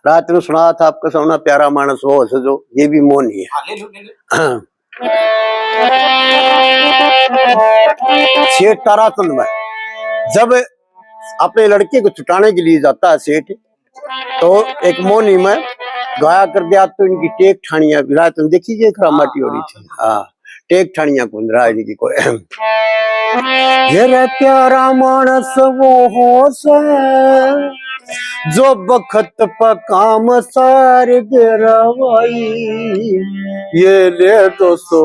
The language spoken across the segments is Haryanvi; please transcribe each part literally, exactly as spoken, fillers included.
रात में सुनाया था आपका सोना प्यारा मानस वो हंस जो, ये भी मोह नहीं है। हाँ, ले लो, ले लो। सेठ ताराचंद में जब अपने लड़के को छुटाने के लिए जाता है सेठ, तो एक मोहनी में गाया कर दिया, तो इनकी टेक ठानिया, रात में देखी ये खरामाटी हो रही थी। हाँ, टेक ठानिया कुंदरा इनकी कोई। ये रे प्यारा मानस वो होश है, जो बखत पे काम सार दे रवाई। ये ले दो सौ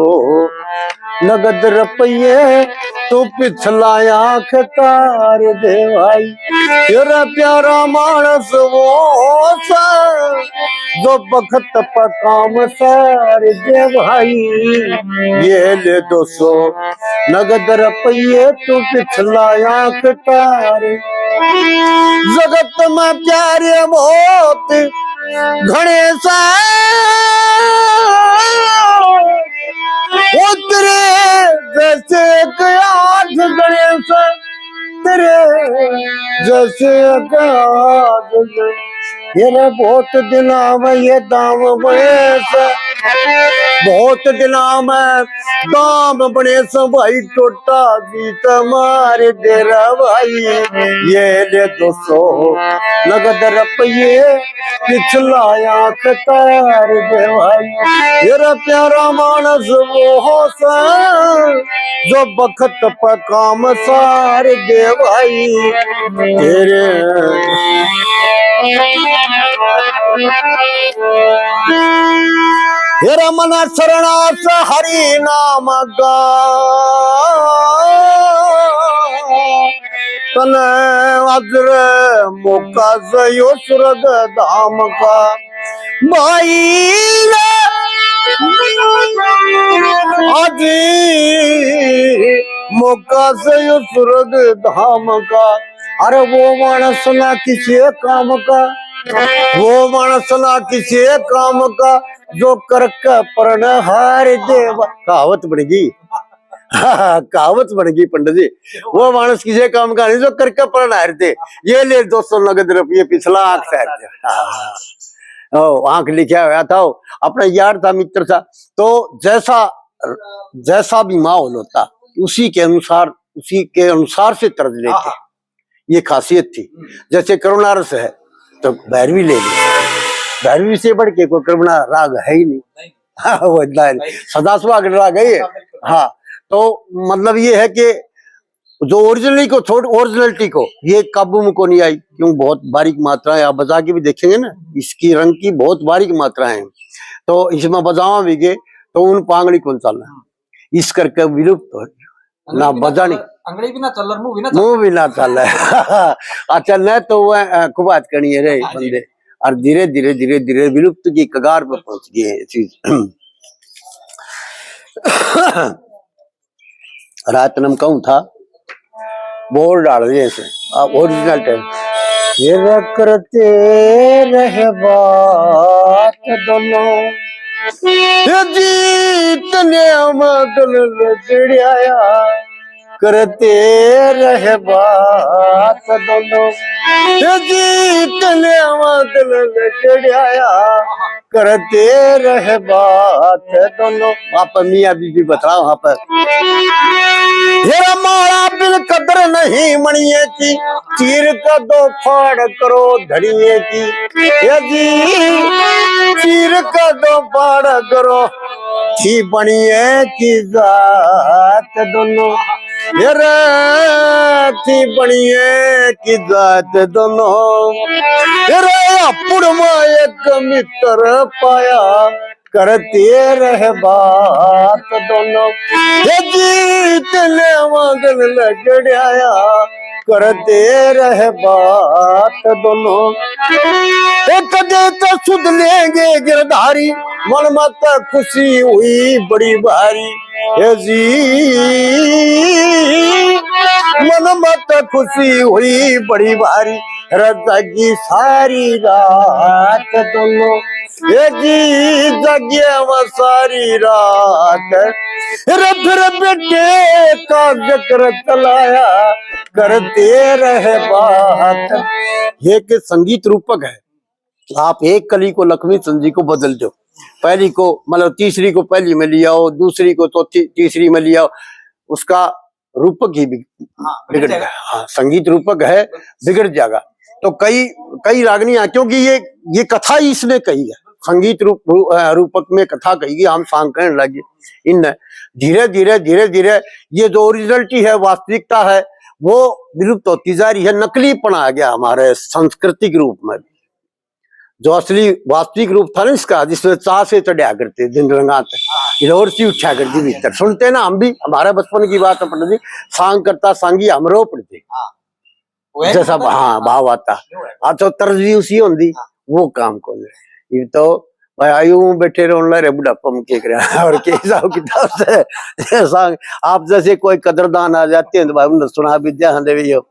नगद रुपये, तू पिछला आंख तार दे भाई। तेरा प्यारा मानस वो सा, जो बखत पे काम सार दे भाई। ये ले दो सौ नगद रुपये, तू पिछला आंख तार। जगत में प्यारे बहुत घणे सा, ओ तेरे जैसे एक आध घणे सा, तेरे जैसे एक आध घणे। ये रे बहुत दिना में ये दाम बने से, बहुत दिना में दाम बने से भाई, टोटा जीत मार दे रे भाई। ये ले दो सौ नगद रुपये, पिछला आंख तार दे भाई। तेरा प्यारा मानस वो होश है, जो बखत पे काम सार दे भाई। तेरे तेरा मन शरणास हरि नाम गा, तने अजर मौका जयो स्वर्ग धाम का। भाई रे, आज मौका जयो स्वर्ग धाम का। अरे वो मानस ना किसी काम का, वो मानस ना किसी काम का, जो करके प्रण हार देवा। कहावत बन गई। कहावत बन गई पंडित जी। वो मानस किसी काम का नहीं जो करके प्रण हार दे। ये ले दो सौ नगद रुपये, पिछला आंख तार दे। हाँ। ओ, आंख लिखा हुआ था, वो अपना यार था, मित्र था। तो जैसा, जैसा भी माहौल होता, उसी के अनुसार, उसी के अनुसार से तर्ज लेते। हाँ। ये खासियत थी। हम्म। जैसे करुणा रस है तो भैरवी ले ली, भैरवी से बढ़ के कोई करुणा राग है ही नहीं। नहीं। हाँ, वो इतना है। नहीं। सदा सुहागन राग है ये। हाँ, बिल्कुल। हाँ, तो मतलब ये है कि जो ओरिजिनलिटी को छोड़, ओरिजिनलिटी को ये काबू में को नहीं आई, क्यों बहुत बारीक मात्रा है। आप बजा के भी देखेंगे ना, इसकी रंग की बहुत बारीक मात्रा है, तो इसमें बजावा भी गए तो उन पांगड़ी कौन चालना, इस करके विलुप्त हो। ना बजानी। अंगड़ी भी ना चल, मुंह भी ना चल। मुंह भी ना चल। अच्छा, न तो वह, अ, खूब बात करनी है रे बंदे। और धीरे धीरे, धीरे धीरे विलुप्त की कगार पर पहुंच गए ये चीज। रात नम कहूं था, बोल डाल दिए इसे, आ, ओरिजिनल टाइम। ये वे करते रहे बात दोनों, ये जीतने मगन लड़ाया, करते रहे बात दोनों, ये जीतने मगन लड़ाया, करते रहे बात दोनों। वहाँ पर मियाँ बीबी बतलाओ, वहाँ पर। हेरा माला बिन कदर नहीं मणिये की, चीर का दो फाड़ करो धड़िये की। ये जी, चीर का दो फाड़ करो, थी बणिये की जात दोनों। हेरा थी बणिये की जात दोनों। हेरा अपुड़ में एक मित्र पाया, करते रहे बात दोनों। ये जीतने मगन लड़ाया, करते रहे बात दोनों। एक दे तो सुध लेंगे गिरधारी, मन मत खुशी हुई बड़ी भारी। हे जी, मन मत खुशी हुई बड़ी भारी, रजागी सारी रात दोनों। हे जी, जागिया वो सारी रात, रे फिर बेटे का जिक्र चलाया, करते रहे बात। ये एक संगीत रूपक है। आप एक कली को लक्ष्मी चंद जी को बदल दो, पहली को, मतलब, तीसरी को पहली में ले आओ, दूसरी को चौथी, तीसरी में ले आओ, उसका रूपक ही बिग-, हाँ, बिगड़ बिगड़ जाएगा। जाएगा। हाँ, संगीत रूपक है, बिगड़ जाएगा। तो कई, कई रागनियां, क्योंकि ये, ये कथा ही इसने कही है, संगीत रूप, रू-, अ, रूपक में कथा कही कि हम सांग कहने लगे। इन धीरे धीरे, धीरे धीरे ये जो ओरिजिनलिटी है, वास्तविकता है, वो विलुप्त होती जा रही है, नकलीपन आ गया हमारे सांस्कृतिक रूप में। जो असली वास्तविक रूप था ना इसका, जिसमें चाह से चढ़ा करते दिन रंगात, हाँ। हिलोर सी उठा करती भीतर। सुनते ना हम भी, हमारा बचपन की बात है पंडित जी, सांग करता सांगी हम रो पड़ते। हाँ। वो है जैसा, मतलब, हाँ, भाव आता। यूं है। हाँ, तो तर्ज भी उसी होंदी, हाँ। वो काम को नहीं। ये तो भाई, आयु में बैठे रहो, रे बुढ़ापा में के करा और के हिसाब किताब से सांग। आप जैसे कोई कदरदान आ जाते हैं तो भाई, उन्हें सुना भी दिया, हाँ, देवी यो।